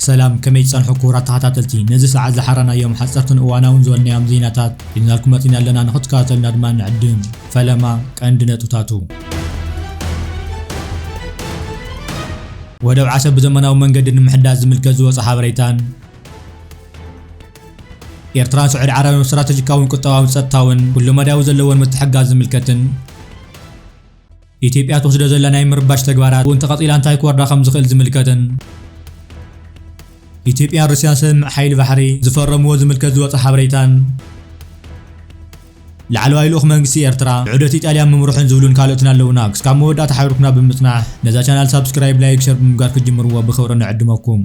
ሰላም፣ ከመይ ትጸንሑ ክቡራት ተኸታተልቲ? ነዚ ሰዓት ዝሓራናዮም ሓጸርትን እዋናውን ዝበልናዮም ዜናታት ሒዝናልኩም መጺና ኣለና፣ ንኽትከታተሉና ድማ ንዕድም። ፈለማ ቀንዲ ነጥብታቱ። ወደብ ዓሰብ ብዘመናዊ መንገዲ ንምሕዳስ ዝምልከት ዝወጸ ሓበሬታን፣ ኤርትራን ስዑዲ ዓረብን ስትራተጂካውን ቁጠባውን ጸጥታውን ኩለመዳያዊ ዘለወን ምትሕግጋዝ ዝምልከትን፣ ኢትዮጵያ ትወስዶ ዘላ ናይ ምርባሽ ተግባራት እውን ተቐጺላ እንታይ ክወርዳ ከም ዝኽእል ዝምልከትን፣ ኢትዮጵያን ሩስያን ስምምዕ ሓይሊ ባሕሪ ዝፈረምዎ ዝምልከት ዝወጸ ሓበሬታን፣ ላዕለዋይ ልኡኽ መንግስቲ ኤርትራ ንዑደት ኢጣልያ ምምርሑን ዝብሉን ካልኦትን ኣለውና። ክስካብ መወዳእታ ሓቢርኩና ብምጽናሕ ነዛ ቻናል ሳብስክራይብ፣ ላይክ፣ ሸር ብምግባር ክትጅምርዎ ብኽብሪ ንዕድመኩም።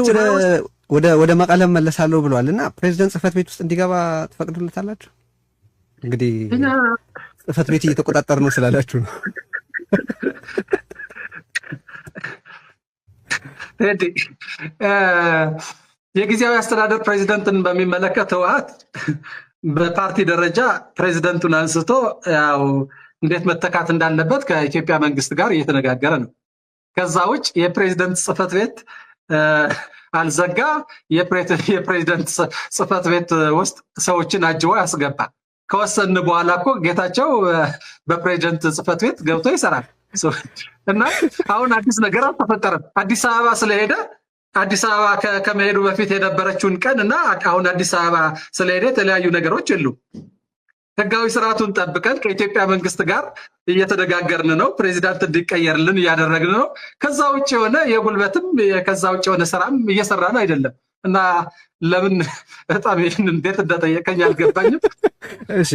ወደ ወደ ወደ መቀለ መለሳለሁ ብለዋል እና ፕሬዚደንት ጽህፈት ቤት ውስጥ እንዲገባ ትፈቅዱለታላችሁ? እንግዲህ እና ጽህፈት ቤት እየተቆጣጠር ነው ስላላችሁ ነው። ቴዲ፣ እ፣ የጊዜያዊ አስተዳደር ፕሬዚደንትን በሚመለከት ህወሓት በፓርቲ ደረጃ ፕሬዚደንቱን አንስቶ ያው እንዴት መተካት እንዳለበት ከኢትዮጵያ መንግስት ጋር እየተነጋገረ ነው። ከዛ ውጭ የፕሬዚደንት ጽህፈት ቤት እ፣ አልዘጋ፣ የፕሬ- የፕሬዚደንት ጽ- ጽህፈት ቤት ውስጥ ሰዎችን አጅቦ ያስገባ። ከወሰን በኋላ እኮ ጌታቸው እ፣ በፕሬዚደንት ጽህፈት ቤት ገብቶ ይሰራል። ሶ፣ እና አሁን አዲስ ነገር አልተፈጠረም። አዲስ አበባ ስለሄደ አዲስ አበባ ከ- ከመሄዱ በፊት የነበረችውን ቀን እና አድ- አሁን አዲስ አበባ ስለሄደ የተለያዩ ነገሮች የሉ። ህጋዊ ስርዓቱን ጠብቀን ከኢትዮጵያ መንግስት ጋር እየተነጋገርን ነው። ፕሬዚዳንት እንዲቀየርልን እያደረግን ነው። ከዛ ውጭ የሆነ የጉልበትም የ- ከዛ ውጭ የሆነ ስራም እየሰራን አይደለም እና ለምን በጣም ይህን እንዴት እንደጠየቀኝ አልገባኝም። እሺ፣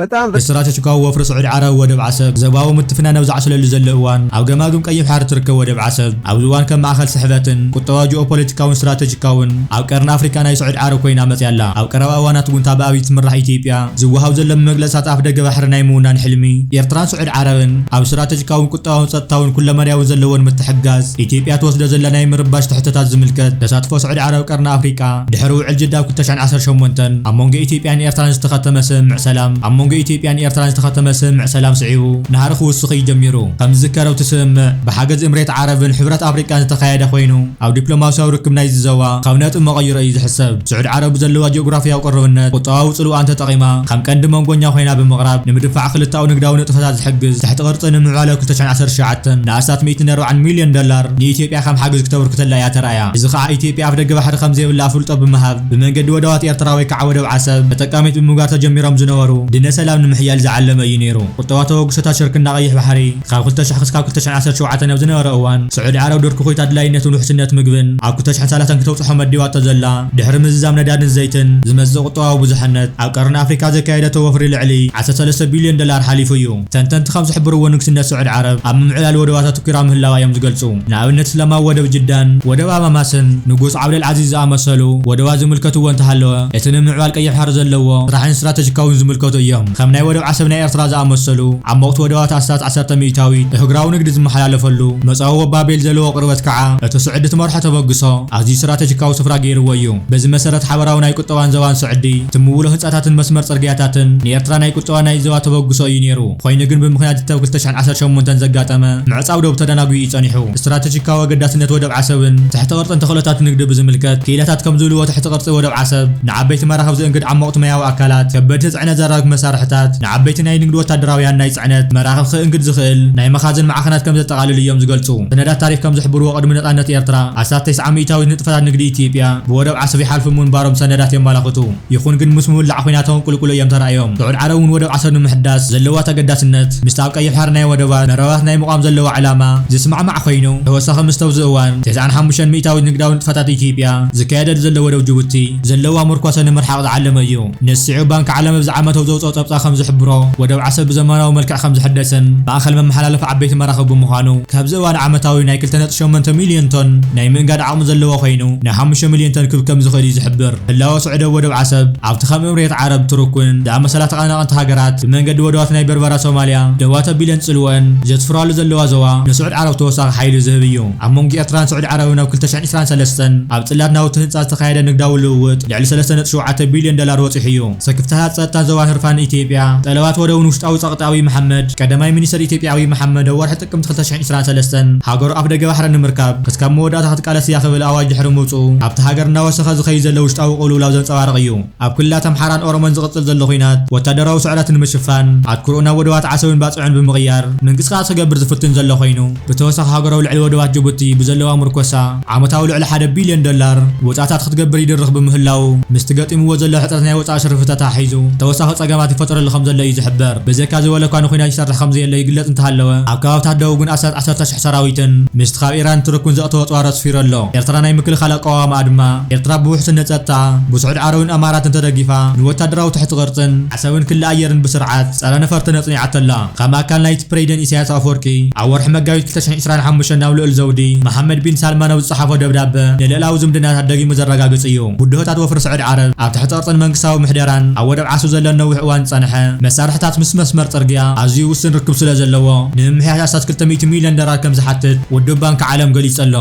በጣም ስትራተጂካዊ ወፍሪ ስዑዲ ዓረብ ወደብ ዓሰብ ዞባዊ ምትፍናን ኣብ ዝዓስለሉ ዘሎ እዋን፣ ኣብ ገማግም ቀይሕ ባሕሪ ትርከብ ወደብ ዓሰብ ኣብዚ እዋን ከም ማእኸል ስሕበትን ቁጠባዊ ጂኦፖለቲካውን ስትራተጂካውን ኣብ ቀርኒ ኣፍሪካ ናይ ስዑዲ ዓረብ ኮይና መፅያ ኣላ። ኣብ ቀረባ እዋናት እውን ካብ ብኣብይ ትምራሕ ኢትዮጵያ ዝወሃብ ዘሎ መግለፅታት ኣፍ ደገ ባሕሪ ናይ ምውናን ሕልሚ ኤርትራን ስዑዲ ዓረብን ኣብ ስትራተጂካውን ቁጠባውን ጸጥታውን ኩለመዳያውን ዘለወን ምትሕግጋዝ ኢትዮጵያ ትወስዶ ዘላ ናይ ምርባሽ ትሕተታት ዝምልከት ተሳትፎ ስዑዲ ዓረብ ቀርኒ ኣፍሪቃ ድሕሪ ውዕል ጅዳ ኣብ ክልተ ሽሕን ዓሰርተ ሸሞንተን ኣብ መንጎ ኢትዮጵያን ኤርትራን ዝተኸተመ ስምምዕ ሰላም ኣብ መንጎ ኢትዮጵያን ኤርትራን ዝተኸተመ ስምምዕ ሰላም ስዒቡ ናህሪ ክውስኽ እዩ ጀሚሩ። ከም ዝዝከር ኣብቲ ስምምዕ ብሓገዝ እምሬት ዓረብን ሕብረት ኣፍሪቃን ዝተኻየደ ኮይኑ ኣብ ዲፕሎማሲያዊ ርክብ ናይዚ ዞባ ካብ ነጥቢ መቐይሮ እዩ ዝሕሰብ። ስዑዲ ዓረብ ብዘለዋ ጂኦግራፊያዊ ቅርብነት ቁጠባዊ ጽልዋኣን ተጠቒማ ከም ቀንዲ መንጎኛ ኮይና ብምቕራብ ንምድንፋዕ ክልተኣዊ ንግዳዊ ንጥፈታት ዝሕግዝ ትሕቲ ቅርጺ ንምዕባለ ኣብ ክልተ ሽሕን ዓሰርተ ትሽዓተን ንኣስታት ሚእትን ኣርባዓን ሚልዮን ዶላር ንኢትዮጵያ ከም ሓገዝ ክተበርክተላ እያ ተራእያ። እዚ ከኣ ኢትዮጵያ ኣፍ ደገ ባሕሪ ከም ዘይብላ ኣፍልጦ ብምሃብ ብመንገዲ ወደባት ኤርትራ ወይ ከዓ ወደብ ዓሰብ ተጠቃሚት ብምግባር ተጀሚሮም ዝነበሩ ድነ ሰላም ንምሕያል ዝዓለመ እዩ ነይሩ። ቁጠባ ተበግሶታት ሽርክና ቀይሕ ባሕሪ ካብ ክልተ ሽሕ ክሳብ ክልተ ሽሕን ዓሰርተ ሸውዓተን ኣብ ዝነበረ እዋን ስዑዲ ዓረብ ድርኪ ኮይታ ኣድላይነትን ውሕስነት ምግብን ኣብ ክልተ ሽሕን ሰላሳን ክተብፅሖ መዲባቶ ዘላ ድሕሪ ምዝዛም ነዳድን ዘይትን ዝመፅእ ቁጠባዊ ብዙሕነት ኣብ ቀርኒ ኣፍሪካ ዘካየደቶ ወፍሪ ልዕሊ ዓሰርተ ሰለስተ ቢልዮን ዶላር ሓሊፉ እዩ። ተንተንቲ ከም ዝሕብርዎ ንግስነት ስዑዲ ዓረብ ኣብ ምምዕባል ወደባት ኣተኲራ ምህላዋ እዮም ዝገልፁ። ንኣብነት እስላማዊ ወደብ ጅዳን ወደብ ኣማማስን ንጉስ ዓብደል ዓዚዝ ዝኣመሰሉ ወደባት ዝምልከትዎ እንተሃለወ እቲ ንምምዕባል ቀይሕ ባሕሪ ዘለዎ ስራሕን ስትራተጂካውን ዝምልከቱ እዮም። ከም ናይ ወደብ ዓሰብ ናይ ኤርትራ ዝኣመሰሉ ዓሞቕቲ ወደባት ኣስታት ዓሰርተ ሚእታዊት እህግራዊ ንግዲ ዝመሓላለፈሉ መጻወ ባቤል ዘለዎ ቅርበት ከዓ እቲ ስዑዲ ትመርሖ ተበግሶ ኣዝዩ ስትራተጂካዊ ስፍራ ገይርዎ እዩ። በዚ መሰረት ሓበራዊ ናይ ቁጠባን ዞባን ስዑዲ ትምውሎ ህንጻታትን መስመር ጽርግያታትን ንኤርትራ ናይ ቁጠባ ናይ ዞባ ተበግሶ እዩ ነይሩ። ኮይኑ ግን ብምኽንያት እቲ ኣብ ክልተ ሽሕን ዓሰርተ ሸሞንተን ዘጋጠመ ምዕጻው ዶብ ተደናጒ እዩ ጸኒሑ። ስትራተጂካዊ ኣገዳስነት ወደብ ዓሰብን ትሕቲ ቅርጽን ተኽእሎታት ንግዲ ብዝምልከት ክኢላታት ከም ዝብልዎ ትሕቲ ቅርጺ ወደብ ዓሰብ ንዓበይቲ መራኽብ ዝእንግድ ዓሞቕቲ ማያዊ ኣካላት፣ ከበድቲ ጽዕነት ዘራግፍ መሳርሕታት፣ ንዓበይቲ ናይ ንግዲ ወታደራውያን ናይ ጽዕነት መራኽብ ክእንግድ ዝኽእል ናይ መኻዝን ማዕኸናት ከም ዘጠቓልል እዮም ዝገልጹ። ሰነዳት ታሪኽ ከም ዝሕብርዎ ቅድሚ ነጻነት ኤርትራ ኣስታት ተስዓ ሚእታዊት ንጥፈታት ንግዲ ኢትዮጵያ ብወደብ ዓሰብ ይሓልፉ ምንባሮም ሰነዳት የመላኽቱ። ይኹን ግን ምስ ምውላዕ ኲናት ኣንቁልቁሎ እዮም ተራእዮም። ስዑድ ዓረብ እውን ወደብ ዓሰብ ንምሕዳስ ዘለዋ ተገዳስነት ምስቲ ኣብ ቀይሕ ባሕሪ ናይ ወደባት መረባት ናይ ምቋም ዘለዋ ዕላማ ዝስማዕማዕ ኮይኑ ተወሳኺ ምስቲ ኣብዚ እዋን ተስዓን ሓሙሽተን ሚእታዊት ንግዳዊ ንጥፈታት ኢትዮጵያ ዝካየደሉ ዘሎ ወደብ ጅቡቲ ዘለዋ ምርኮሰ ንምርሓቕ ዝዓለመ እዩ። ንስዒቡ ባንኪ ዓለም ኣብዚ ዓመት ኣብ ዘውፅኦ ፀብፃብ ከም ዝሕብሮ ወደብ ዓሰብ ብዘመናዊ መልክዕ ከም ዝሕደስን ማእኸል መመሓላለፊ ዓበይቲ መራኽብ ብምዃኑ ካብዚ እዋን ዓመታዊ ናይ ክልተ ነጥቢ ሸሞንተ ሚልዮን ቶን ናይ ምእንጋድ ዓቕሚ ዘለዎ ኮይኑ ናይ ሓሙሽተ ሚልዮን ቶን ክብ ከም ዝኽእል እዩ ዝሕብር። ህላወ ስዑዲ ወደብ ዓሰብ ኣብቲ ከም እምሬት ዓረብ፣ ቱርክን ዝኣመሰላ ተቐናቐንቲ ሃገራት ብመንገዲ ወደባት ናይ በርበራ ሶማልያ ደዋተ ቢለን ጽልወን ዘስፍራሉ ዘለዋ ዞባ ንስዑድ ዓረብ ተወሳኺ ሓይሊ ዝህብ እዩ። ኣብ መንጎ ኤርትራን ስዑዲ ዓረብን ኣብ ክልተ ሽሕን ዕስራን ሰለስተን ኣብ ጽላት ናውቲ ህንጻ ዝተኻየደ ንግዳዊ ልውውጥ ልዕሊ ሰለስተ ነጥቢ ሸውዓተ ቢልዮን ዶላር ወጺሑ እዩ። ስክፍታታት ጸጥታን ዞባን ህርፋን ኢትዮጵያ፣ ጠለባት ወደብን ውሽጣዊ ጸቕጢ ኣብይ መሓመድ። ቀዳማይ ሚኒስተር ኢትዮጵያ ኣብይ መሓመድ ኣብ ወርሒ ጥቅምቲ ክልተ ሽሕን ዕስራን ሰለስተን ሃገሩ ኣፍ ደገ ባሕሪ ንምርካብ ክስካብ መወዳእታ ክትቃለስ እያ ክብል ኣዋጅ ድሕሪ ምውጽኡ፣ ኣብቲ ሃገር እናወሰኸ ዝኸይድ ዘሎ ውሽጣዊ ቅልውላው ዘንጸባርቕ እዩ። ኣብ ክልላት ኣምሓራን ኦሮሞን ዝቕጽል ዘሎ ኲናት፣ ወታደራዊ ስዕረት ንምሽፋን፣ ኣትኩሮኡ ናብ ወደባት ዓሰብን ባጽዕን ብምቕያር፣ ምንቅስቓስ ክገብር ዝፍትን ዘሎ ኮይኑ፣ ብተወሳኺ ሃገራዊ ልዕሊ ወደባት ጅቡቲ ብዘለዋ ምርኮሳ፣ ዓመታዊ ልዕሊ ሓደ ቢልዮን ዶላር ወጻእታት ክትገብር ይድርኽ ብምህላው፣ ምስቲ ገጢምዎ ዘሎ ሕጽረት ናይ ወጻኢ ሽርፊ ተታሒዙ፣ ተወሳኺ ጸገማት ይፈጥረሉ ከም ዘሎ እዩ ዝሕበር። ብዘይካ እዚ፣ ወለኳ ንኹናት ይሰርሕ ከም ዘየለ ይግለጽ እንተሃለወ፣ ኣብ ከባብታት ደቡብ ግን ኣስታት ዓሰርተ ሽሕ ሰራዊትን ምስቲ ካብ ኢራን ትርኩን ዘእተወ ጸዋር ኣስፊሩ ኣሎ። ኤርትራ ናይ ምክልኻል ኣቃዋማኣ ድማ፣ ኤርትራ ብውሕስነት ጸጥታ፣ ብስዑዲ ዓረብን ኣማራትን ተደጊፋ፣ ንወታደራዊ ትሕቲ ቅርጽን ዓሰብን ክሊ ኣየርን ብስርዓት ጸረ ነፈርቲ ነጽኒዓቶ ኣላ። ከም ኣካል ናይቲ ፕሬዚደንት ኢሳያስ ኣፈወርቂ ኣብ ወርሒ መጋቢት ክልተ ሽሕን ዕስራን ሓሙሽተን ናብ ልዑል ዘውዲ መሓመድ ቢን ሳልማን ኣብ ዝጸሓፎ ደብዳበ፣ ንልእላዊ ዝምድናታት ደጊሙ ዘረጋግጽ እዩ። ብድሆታት ወፍሪ ስዑዲ ዓረብ ኣብ ትሕቲ ቅርጽን መንግስታዊ ምሕደራን ኣብ ወደብ ዓሰብ ዘለን ነዊሕ እዋን ዝጸንሐ መሳርሕታት ምስ መስመር ጽርግያ ኣዝዩ ውሱን ርክብ ስለ ዘለዎ፣ ንምምሕያሽ ኣስታት ክልተ ሚእቲ ሚልዮን ዶላር ከም ዝሓትት ውድብ ባንኪ ዓለም ገሊጹ ኣሎ።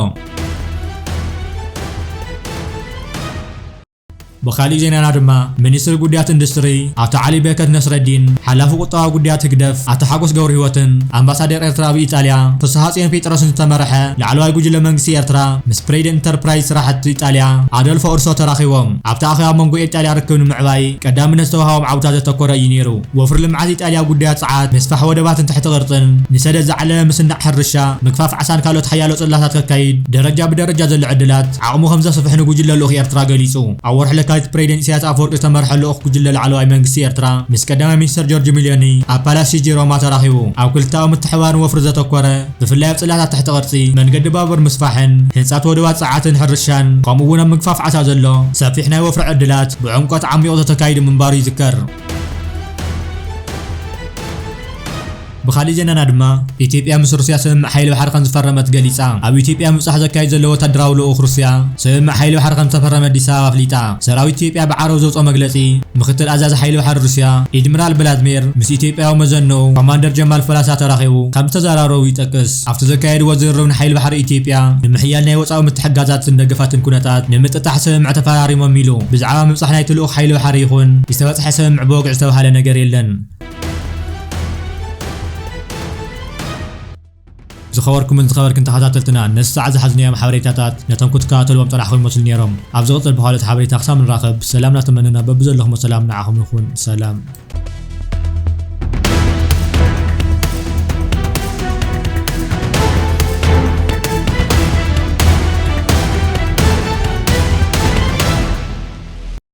ብኻሊእ ዜናና ድማ፣ ሚኒስትሪ ጉዳያት ኢንዱስትሪ ኣቶ ዓሊ በረከት ነስረዲን፣ ሓላፊ ቁጠባዊ ጉዳያት ህግደፍ ኣቶ ሓጎስ ገብረህይወትን ኣምባሳደር ኤርትራ ኣብ ኢጣልያ ፍስሃጽዮን ጴጥሮስን ዝተመርሐ ላዕለዋይ ጉጅለ መንግስቲ ኤርትራ ምስ ፕሬዚደንት ኢንተርፕራይዝ ስራሕቲ ኢጣልያ ኣዶልፎ ኡርሶ ተራኺቦም። ኣብቲ ኣኼባ ኣብ መንጎ ኢጣልያ ርክብ ንምዕባይ ቀዳምነት ዝተዋህቦም ዓውድታት ዘተኮረ እዩ ነይሩ። ወፍሪ ልምዓት ኢጣልያ ኣብ ጉዳያት ጸዓት፣ ምስፋሕ ወደባትን ትሕቲ ቅርጽን፣ ንሰደድ ዝዓለመ ምስናዕ ሕርሻ፣ ምግፋፍ ዓሳን ካልኦት ሓያሎ ጽላታት ከካይድ ደረጃ ብደረጃ ዘሎ ዕድላት ዓቕሙ ከም ዘስፍሕ ንጉጅለ ልኡኽ ኤርትራ ገሊጹ። ኣብ ወርሒ ለካቲት ፕሬዚደንት ኢሳያስ ኣፈወርቂ ዝተመርሐ ልኡኽ ጉጅለ ላዕለዋይ መንግስቲ ኤርትራ ምስ ቀዳማይ ሚኒስተር ጆርጅ ሚሎኒ ኣብ ፓላስ ፊጂ ሮማ ተራኺቡ። ኣብ ክልተኣዊ ምትሕብባርን ወፍሪ ዘተኮረ፣ ብፍላይ ኣብ ጽላታት ትሕቲ ቅርጺ፣ መንገዲ ባቡር ምስፋሕን ህንጻት ወደባት ጸዓትን ሕርሻን፣ ከምኡ እውን ኣብ ምግፋፍ ዓሳ ዘሎ ሰፊሕ ናይ ወፍሪ ዕድላት ብዕምቆት ዓሚቑ ተተካይዱ ምንባሩ ይዝከር። ብኻሊእ ዜናና ድማ፣ ኢትዮጵያ ምስ ሩስያ ስምምዕ ሓይሊ ባሕሪ ከም ዝፈረመት ገሊጻ። ኣብ ኢትዮጵያ ምብጻሕ ዘካይድ ዘሎ ወታደራዊ ልኡኽ ሩስያ፣ ስምምዕ ሓይሊ ባሕሪ ከም ዝተፈረመ ኣዲስ ኣበባ ኣፍሊጣ። ሰራዊት ኢትዮጵያ ብዓርቢ ዘውጽኦ መግለጺ፣ ምክትል ኣዛዚ ሓይሊ ባሕሪ ሩስያ፣ ኢድሚራል ቭላድሚር፣ ምስ ኢትዮጵያዊ መዘንኡ ኮማንደር ጀማል ፈላሳ ተራኺቡ ከም ዝተዘራረቡ ይጠቅስ። ኣብቲ ዘካየድዎ ዝርርብ፣ ንሓይሊ ባሕሪ ኢትዮጵያ ንምሕያል ናይ ወጻኢ ምትሕግጋዛትን ደገፋትን ኩነታት ንምጥጣሕ ስምምዕ ተፈራሪሞም ኢሉ። ብዛዕባ ምብጻሕ ናይቲ ልኡኽ ሓይሊ ባሕሪ ይኹን ዝተበጽሐ ስምምዕ ብወግዒ ዝተባህለ ነገር የለን። ዝኸበርኩምን ዝኸበርክን ተኸታተልትና፣ ነዚ ሰዓት ዝሓዝናዮም ሓበሬታታት ነቶም ክትከታተልዎም ጸናሕኩም ይመስሉ ነይሮም። ኣብ ዝቕጽል ብኻልኦት ሓበሬታ ክሳብ ንራኸብ፣ ሰላም እናተመነና፣ በብዘለኹሞ ሰላም ንዓኹም ይኹን። ሰላም።